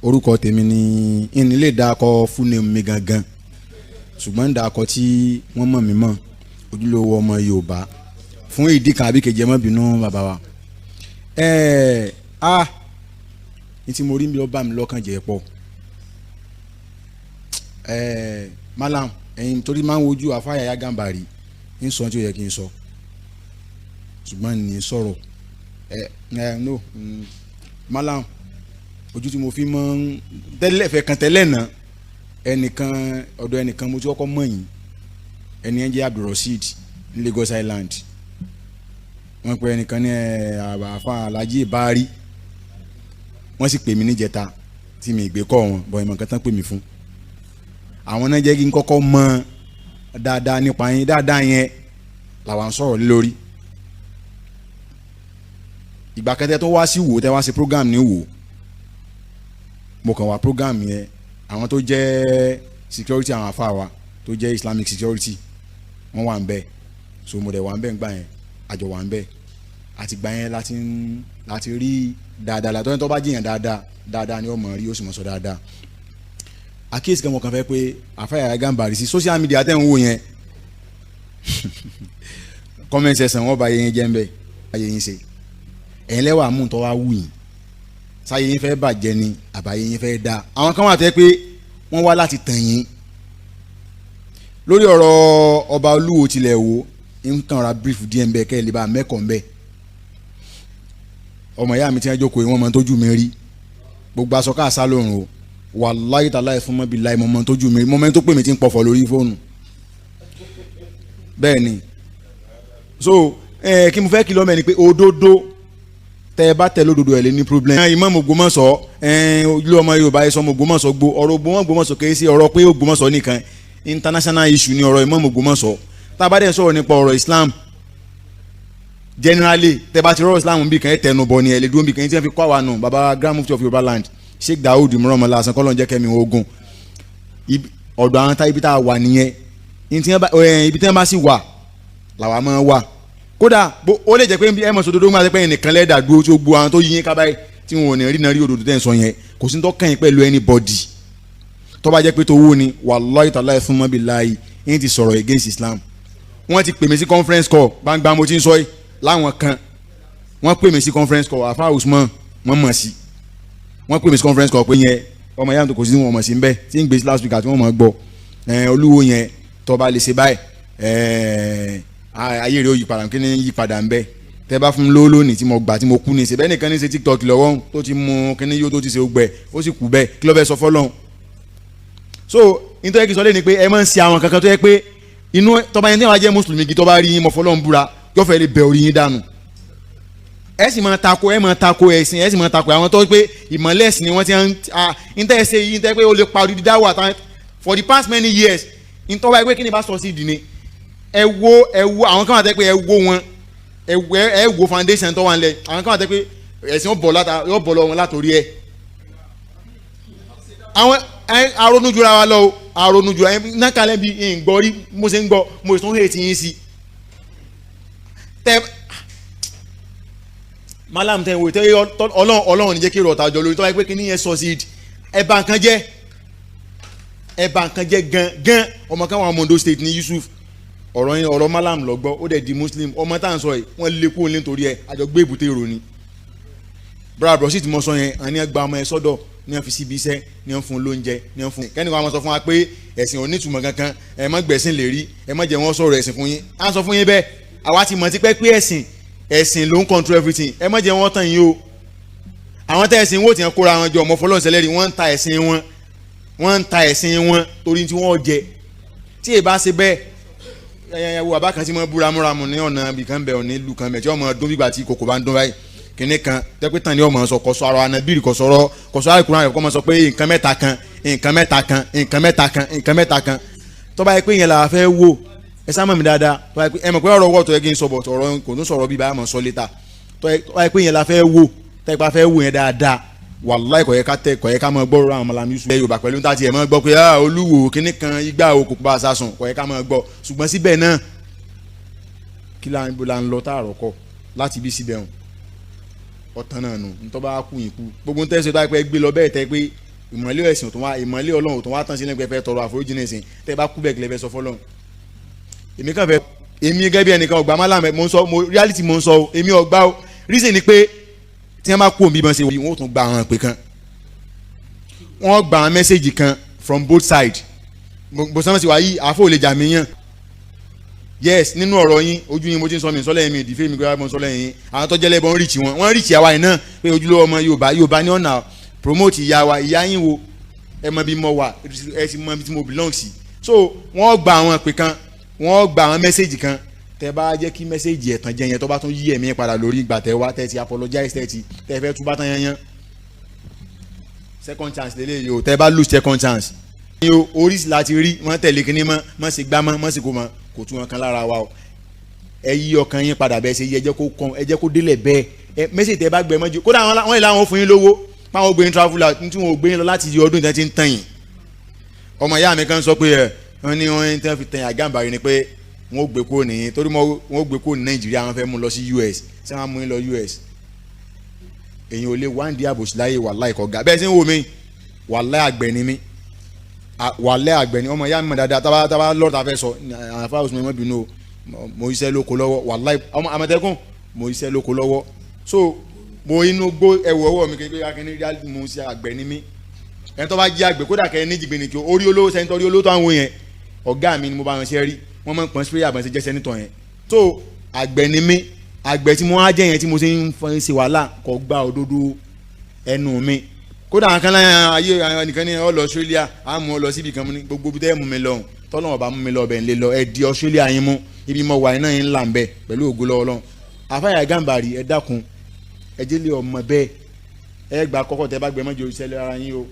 Orúkọ tèmi ni ìní lè dákọ fúnni mi gangan, ṣùgbọ́n ń dákọ tí wọ́n mọ̀ mí mọ̀, ojúlówó ọmọ Yorùbá. Fún ìdí kan àbí kejì, ẹ má bínú, bàbá wa. Ẹ̀ẹ́ a ní tí mo rí mi lọ bá mi lọ́kàn jẹ́ pọ̀. Ẹ̀ẹ́ malam, ẹ̀yin torí máa ń wojú àfáàyà Gàmbàrí ń sọ tí ó yẹ kí n sọ, ṣùgbọ́n ní sọ̀rọ̀. Ẹ ẹ no, malam, ojú tí mo fi mọ́ ń tẹ́lẹ̀ fẹ́ kan tẹ́lẹ̀ náà, ẹnìkan ọ̀dọ̀ ẹnìkan mo ti kọ́kọ́ mọ̀ yín. Ẹni ẹ̀ ń jẹ́ Abdulrasheed ní Lagos Island. Wọ́n pe ẹnìkan ní àbàfà Alhaji Bari. Wọ́n sì pè mí níjẹta tí mi ìgbé kọ́ wọn bọ̀. Ìmọ̀ nǹkan tán pè mí fún, àwọn náà jẹ́ kí n kọ́kọ́ mọ̀ dáadáa nípa yín. Dáadáa yẹn làwọn sọ̀rọ̀ lé lórí. Ìgbà kẹtẹ tó wá sí wò, tẹ wá sí program ní wò, mo kàn wá program yẹn. Àwọn tó jẹ́ security, àwọn afa wa tó jẹ́ Islamic security, wọ́n wà ń bẹ̀. So mo dẹ̀ wà ń bẹ̀ ńgbà yẹn, àjọ wà ń bẹ̀. Àti gbà yẹn láti ń láti rí dáadáa látọ́. Tó bá jiyàn dáadáa dáadáa ni ó mọ̀ rí, ó sì mọ̀ sọ dáadáa. Àkíyèsí kan mo kàn fẹ́ pé àfáà Gàmbàrí sí social media tẹ̀ ń wò yẹn, comment section, wọ́n bá yẹn jẹ́ ń bẹ̀ ayé yín ṣe. Ẹ̀yin lẹ́wà mú tó wá wù yín, sáyé yín fẹ́ bàjẹ́ ni àbáyé yín fẹ́ dáa. Àwọn kan wà tẹ́ pé wọ́n wá láti tàn yín lórí ọ̀rọ̀ ọba olúwo tilẹ̀ wò. Nǹkan ra brief díẹ̀ ń bẹ kẹ́ ẹ lè bá mẹ́kọ̀ọ́ ń bẹ. Ọmọ ìyá mi tí wọ́n jókòó yìí, wọ́n mọ tójú mi rí. Gbogbo aṣọ káàsá lòrùn o, wàláyé tàláyé fún mọ́bí láì mọ́ tójú mi rí. Mọ́ mẹ́ni tó pè mí tí ń pọ̀fọ̀ lórí fóònù. Bẹ́ẹ̀ ni. So kí mo fẹ́ kí lọ́mọ ẹni pé òdodo, tẹ ẹ bá tẹ lódodo, ẹ lè ní problem. Imam Ògbómọ̀ṣọ́, ojú ọmọ Yorùbá ẹ sọ ọmọ Ògbómọ̀ṣọ́ gbó. Ọ̀rọ̀ Ògbómọ̀ṣọ́ kì í ṣe ọ̀rọ̀ pé Ògbómọ̀ṣọ́ nìkan, international issue ni ọ̀rọ̀ Imam Ògbómọ̀ṣọ́. Tá a bá dẹ̀ sọ̀rọ̀ nípa ọ̀rọ̀ Islam generally, tẹ bá ti rọrọ Islam bí kan, ẹ tẹnu bọ ni, ẹ lè dúró bí kan tí wọ́n fi kọ́ àwa nù. Baba Grand Mufti of Yorùbá land, Sheikh Daoud Murọ́mọlá Hasan, kọ́lọ́n jẹ́ kẹ́mi ogun. Ọ̀dọ̀ àwọn tá ibi tá a wà nìyẹn. Ibi tí wọ́n bá sì wà làwa máa wà. Kódà ó lè jẹ́ pé ẹ mọ̀ sódodo máa ṣe pé ẹnìkan lẹ́dà dúró tí ó gbó àwọn tó yí yín kábàáyé tí wọn ò ní rí náà rí òdodo tẹ́ ń sọ yẹn. Kò sí tó kàn yín pẹ̀lú anybody. Tó bá jẹ́ pé tó wó ni, wallahi ta'ala fún mọ́bí láàyè yín ti sọ̀rọ̀ against Islam. Wọ́n ti pè mí sí conference call gbangba. Mo ti ń sọ yìí, láwọn kan wọ́n pè mí sí conference call. Afa Usman, wọ́n mọ̀ sí. Wọ́n pè mí sí conference call pé yẹn ọmọ yàtọ̀ kò sí wọn mọ̀ sí ń bẹ́ tí ń gbé sí last week àti wọ́n mọ̀ gbọ́ olúwo yẹn. Tó bá lè ṣe báyìí, ayé rẹ̀ ó yí padà. Kí ni yí padà ń bẹ́? Tẹ́ bá fún mi lówó lónìí tí mo gbà tí mo kú ní ìṣe bẹ́ẹ̀ nìkan ní ṣe TikTok lọ́wọ́ tó ti mú kíní yóò tó ti ṣe gbẹ, ó sì kú bẹ́ẹ̀. Kí ló fẹ́ sọ fọ́lọ́hún? So nítorí kí n sọ lé ní pé ẹ máa ń ṣe àwọn kankan tó yẹ pé inú tọ́ba yẹn tí wọ́n á jẹ́ mùsùlùmí gidi, tó bá rí yín, mọ̀ fọlọ́hún búra, yóò fẹ́ lè bẹ orí yín dànù. Ẹ sì máa tako, ẹ máa tako ẹ̀sìn, ẹ sì máa tako àwọn tó pé ìmọ̀lẹ̀ ẹ̀sìn ni wọ́n ti ń ń tẹ́ ẹ ṣe yìí, ń tẹ́ pé ó lè pa odidi dáwà tán for the past many years. Ń tọ́ báyìí pé kí ni bá sọ sí ìdí ni. Ẹ wo, ẹ wo àwọn kan wà tẹ́ pé ẹ wo wọn, ẹ wo, ẹ wo foundation tó wà nílẹ̀. Àwọn kan wà tẹ́ pé ẹ̀sìn yóò bọ̀ lọ wọn látòrí ẹ̀. Àwọn ẹ aronú jura wa lọ o, aronú jura ẹ nákàlẹ́ bí ń gbọ́ rí. Mo ṣe ń gbọ́, mo sì tún hate yín sí tẹ malam tẹ wò tẹ. Ọlọ́run, Ọlọ́run ní jẹ́ kí ìrọ̀tà jọ lórí tó wáyé pé kí ni yẹn succeed. Ẹ bà nǹkan jẹ́, ẹ bà nǹkan jẹ́ gan gan. Ọmọ kan wà Ondo State ní Yusuf. Ọ̀rọ̀ yẹn, ọ̀rọ̀ malam lọ gbọ́, ó dẹ̀ di Muslim. Ọmọ tá à ń sọ yìí, wọ́n lé kúrò nítorí ẹ. Àjọ gbé èbúté èrò ni brother brother tí mo sọ yẹn. Àní ẹ gba ọmọ ẹ sọ́dọ̀ ní wọ́n fi síbi iṣẹ́, ní wọ́n fún un lóúnjẹ, ní wọ́n fún un. Kẹ́ni kan sọ fún wa pé ẹ̀sìn ò ní ìtumọ̀ kankan, ẹ má gbẹ̀sìn lè rí, ẹ má jẹ́ wọ́n sọ̀rọ̀ ẹ̀sìn fún yín. Á sọ fún yín bẹ́ẹ̀. Àwa ti mọ̀ tipẹ́ pé ẹ̀sìn, ẹ̀sìn ló ń control everything. Ẹ má jẹ́ wọ́n tàn yín o. Àwọn tẹ́ ẹ̀sìn wò tí wọ́n kóra wọn jọ ọmọ fọlọ́n sẹlẹ̀rì, wọ́n ń ta ẹ̀sìn wọn, wọ́n ń ta ẹ̀sìn wọn torí tí wọ́n jẹ. Tí èyí bá ṣe bẹ́ẹ̀, ẹ wo bàbá kan tí wọ́n bú ramúramù ní ọ̀nà ibìkan bẹ̀, ọ̀nà ìlú kan bẹ̀, tí wọ́n mọ̀ dún bígbà tí kòkò bá ń dún báyìí. Kìnìún kan tẹ́pẹ́ tán ni ọmọ sọ, kò sọ ọ̀rọ̀ ànábìrì, kò sọ̀rọ̀, kò sọ àìkúrò, àyẹ̀kọ́ mọ̀ sọ pé nǹkan mẹ́ta kan, nǹkan mẹ́ta kan, nǹkan mẹ́ta kan, nǹkan mẹ́ta kan. Tó bá yẹ pé yẹn là fẹ́ wò, ẹ sá mọ̀ mi dáadáa. Tó bá yẹ pé ẹ mọ̀ pé ọ̀rọ̀ wọ̀ tó yẹ kí n sọ bọ̀, ọ̀rọ̀ kò tún sọ̀rọ̀ bí báyà mọ̀ sọ létà. Tó bá yẹ pé yẹn là fẹ́ wò, tẹ́ pa fẹ́ wò yẹn dáadáa, wàláì kò yẹ ká tẹ, kò yẹ ká máa gbọ́ àwọn Mallam Yusuf. Yorùbá pẹ̀lú tá a ti ẹ̀ máa gbọ́ pé olúwo kíní kan igbá o kò pa àṣàsùn, kò yẹ ká máa gbọ́. Ṣùgbọ́n síbẹ̀ náà, kí la ń bo la ń lọ táàrọ̀ kọ láti bí síbẹ̀ hàn ọ̀tán náà nù. Ntọ́ bá kú yín kú gbogbo ń tẹ́sí tó bá pẹ́ gbé lọ bẹ́ẹ̀ tẹ́ pé Ìmọ̀lẹ́ ẹ̀sìn tó wá, ìmọ̀lẹ́ Ọlọ́run tó wá tán sí ní pẹ́pẹ́ tọrọ àforíjì ní ìsìn. Tẹ́ bá kú bẹ́ẹ̀, kílẹ̀ fẹ́ sọ fọlọ́run? Èmi kàn fẹ́, èmi gẹ́gẹ́ bí ẹnìkan ọgbà málàmẹ́, mo ń sọ mo reality, mo ń sọ o, èmi ọgbà o. Reason ni pé tí wọ́n bá kú òbí bọ́n ṣe, wọ́n ó tún gba àwọn ìpè kan, wọ́n gba àwọn message kan from both sides. Bó sọ́mọ́ sí wa yìí, àfọ̀ ò lè jà mí yàn. Yes, nínú ọ̀rọ̀ yín, ojú yín mo ti ń sọ, mi sọ́lẹ̀ mi ìdífẹ́ mi gbé mo sọ́lẹ̀ yín. Àwọn tó jẹ́lẹ̀ bọ́ ń reach wọn, wọ́n reach àwa yìí náà pé ojúlówó ọmọ Yorùbá, Yorùbá ní ọ̀nà promote ìyá wa. Ìyá yín wo? Ẹ mọ bí mo wà, ẹ sì mọ bí tí mo belong sí. So wọ́n gba àwọn ìpè kan, wọ́n gba àwọn message kan. Tẹ bá jẹ́ kí message ẹ̀tàn jẹ yẹn, tó bá tún yí ẹ̀mí padà lórí ìgbà tẹ wá, tẹ ti apologize, tẹ ti tẹ fẹ́ túbá tán yẹn yẹn, second chance lélẹ́yìí o. Tẹ bá lose second chance ní o, oríṣi láti rí wọ́n tẹ̀lé kínní mọ́, mọ́ sí gbá mọ́, mọ́ sí kó mọ́, kò tún wọn kan lára wa o. Ẹ yí ọkàn yín padà bẹ́ẹ̀ ṣe yí, ẹ jẹ́ kó kàn, ẹ jẹ́ kó délẹ̀ bẹ́ẹ̀. Ẹ message tẹ bá gbẹ mọ́jú, kódà wọ́n yìí láwọn fún yín lówó páwọn gbé yín travel out, tí wọ́n gbé yín lọ láti di ọdún tí wọ́n ti ń tàn yín. Ọmọ ìyá mi kan sọ pé ẹ wọ́n ní wọ́n tí wọ́n fi tàn yín àgàǹbarì ni pé wọ́n gbé kúrò ní, torí wọ́n gbé kúrò ní Nàìjíríà, wọ́n fẹ́ mú lọ sí US. Ṣé wọ́n mú yín lọ US? Èyàn ò lè wá ń di àbòsí láyé. Wàláhì kọ̀ọ̀gá bẹ́ẹ̀ sì ń wò mí, wàláhì àgbẹ̀ ni mí, wàláhì àgbẹ̀ ni. Ọmọ ìyá mi mọ̀ dáadáa. Tábà tábà lọ́ọ̀tà fẹ́ sọ àfa òsùn mọ́ bínú o. Mo iṣẹ́ lóko lọ́wọ́, wàláhì ọmọ Àmọ̀tẹ́kùn, mo iṣẹ́ lóko lọ́wọ́. So mo inú gbó ẹwọ ọwọ́ mi kékeré akíní, mo ṣe àgbẹ̀ ni mí. Ẹni tó bá jí àgbẹ̀, kódà kẹ́ ní jìgbìnì kí orí olówó sẹ́ńtọ́ orí olówó tó àwọn yẹn, ọ̀gá mi ni mo bá wọn ṣe rí, wọ́n máa ń pọ́n spray àbọ̀n ṣe jẹ́ sẹ́nitọ̀ yẹn. So àgbẹ̀ ni mí. Àgbẹ̀ tí mo wá jẹ́ yẹn, tí mo ṣe ń fọ́n ṣe wàhálà, kò gba òdodo ẹnu mi. Kódà àwọn kan láyà ayé àwọn nìkan ní ọ lọ Australia, á mú ọ lọ síbi kan ní gbogbo bí tẹ́ mú mi lọ, tọ́lọ́wọ́n bá mú mi lọ ọbẹ̀ ń lé lọ. Ẹ di Australia yín mú, ibi mo wà iná yín ń là ń bẹ pẹ̀lú ògo lọ́wọ́ Ọlọ́run. Àfáyà Gàmbàrí, ẹ dákun, ẹ jẹ́ lé ọmọ bẹ́ẹ̀. Ẹ gbà kọ́kọ́ tẹ́ bá gbẹ mọ́jọ ìṣẹ̀lẹ̀ ara yín o.